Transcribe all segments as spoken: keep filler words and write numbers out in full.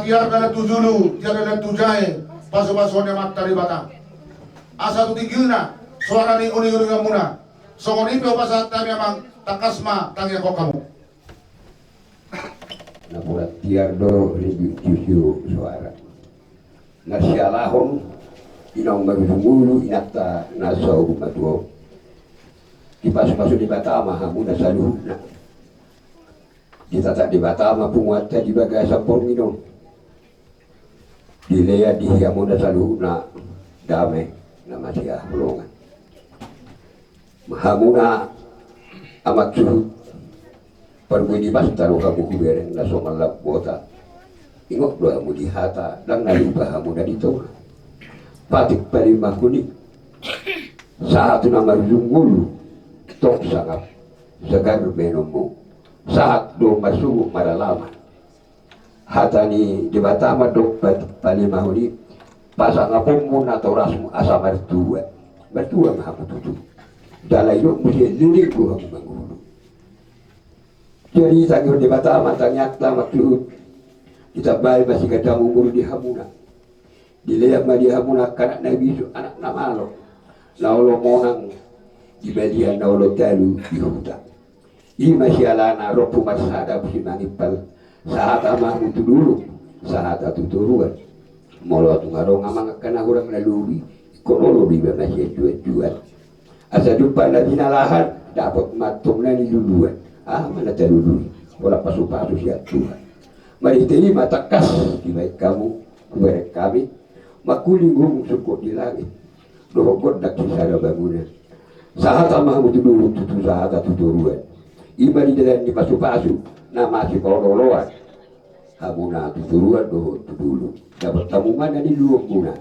Tiar dalan tu julu, tiar dalan tu jae, pasu-pasuon ni Amanta Debata. Asa tu tinggilna, soara ni uning-uninganmuna. Songon i pe hupasahat hami amang, tangkas ma tangiangkon hamu. Na pola tiar do ringgit tujuh suara. Na sialahon, inang marujung ulu inanta na saur matua. Dipasu-pasu Debata ma hamu na saluhutna. Ditata Debata ma punguanta di bagasan borngin on. Dilean di hamuna saluhutna dame na masihaholongan. Hamuna amang suhut, parbue ni basta do hamu hubereng na so mallambota. Ingot do hamu di hata, ndang na lupa hamu na di tonga. Patik palimahon i, sahat tu na marujung ulu, tong sangap, sagar baenonmu, sahat do marsogot maralaman. Hata ni Debata mandok patik palimahon i, pasangaponmu natorasmu asa martua. Martua ma hamu tutu. Dalan i do muse leleng do hamu mangolu. Jadi tangihon Debata ma tangiangta ma tutu. Ditambai ma siganjang umur di hamuna. Dilean ma di hamuna angka anak na bisuk, anak na malo, na olo monang di balian, na olo talu di huta. I ma sialana rompu marsada busi mangimpal. Sahata ma hamu tu dolok, sahata tu toruan. Molo tung adong amang angka na hurang na lobi, ingkon olo do iba masianjuan-juan. Asa jumpang na jinalahan, dapot ma antong na niluluan. Aha ma na talului, holan pasu-pasu sian Tuhan. Marhite i ma tangkas dibaen hamu, hubereng hami, mangkuling uhum sungkot di langit dohot gondang sisada bangunan. Sahata ma hamu tu dolok tutu, sahata tu toruan. I ma di dalan ni pasu-pasu na masipaolo-oloan. Hamuna tu toruan dohot tu dolok, dapot hamu ma na niluluanmuna.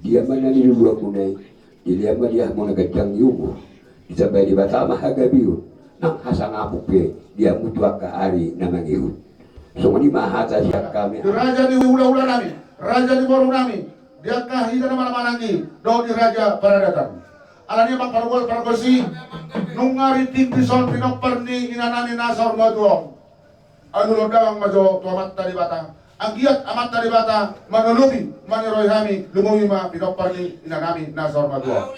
Dia ma na niluluanmuna i? Dilean ma di hamuna ganjang ni umur. Ditambai Debata ma hagabeon nang hasangapon pe di hamu tu angka ari na mangihut. Songon i ma hata sian hami. Di raja ni hula-hula nami, raja ni boru nami, di angka hita na marhaha manang i dohot di raja paradatan. Alani i amang pargual pargonsi, nunga rinting dison pinompar ni ina nami na saur matua on. Alu ro damang ma jo tu Amanta Debata. Anggiat Amanta Debata manolopi, maniroi hami, lumobi ma pinompar ni ina nami na saur matua on.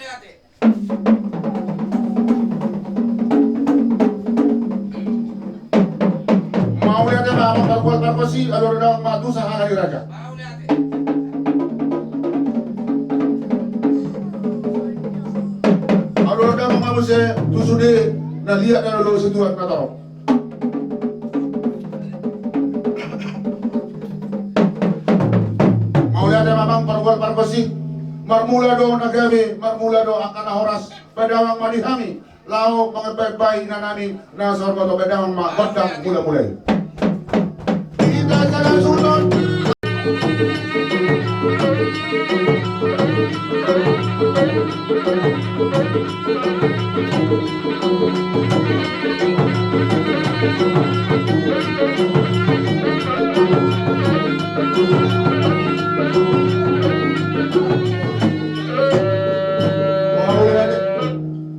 Mauliate ma amang pargual pargonsi, alu ro damang ma tu sahala ni raja. Alu ro damang ma muse tu sude na liat na lolo situan na torop. Mauliate ma amang pargual pargonsi. Marmula do na gabe, marmula do angka na horas. Padaohon ma di hami laho mangembaembai ina nami na saur matua, padaohon ma gondang mula-mula i.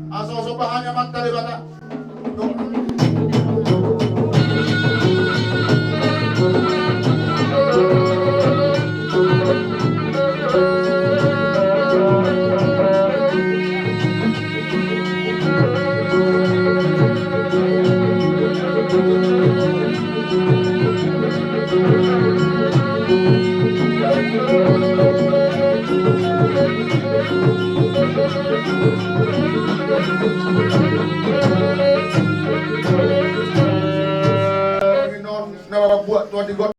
Asa somba hami Amanta Debata. Na mambuat tuan di got.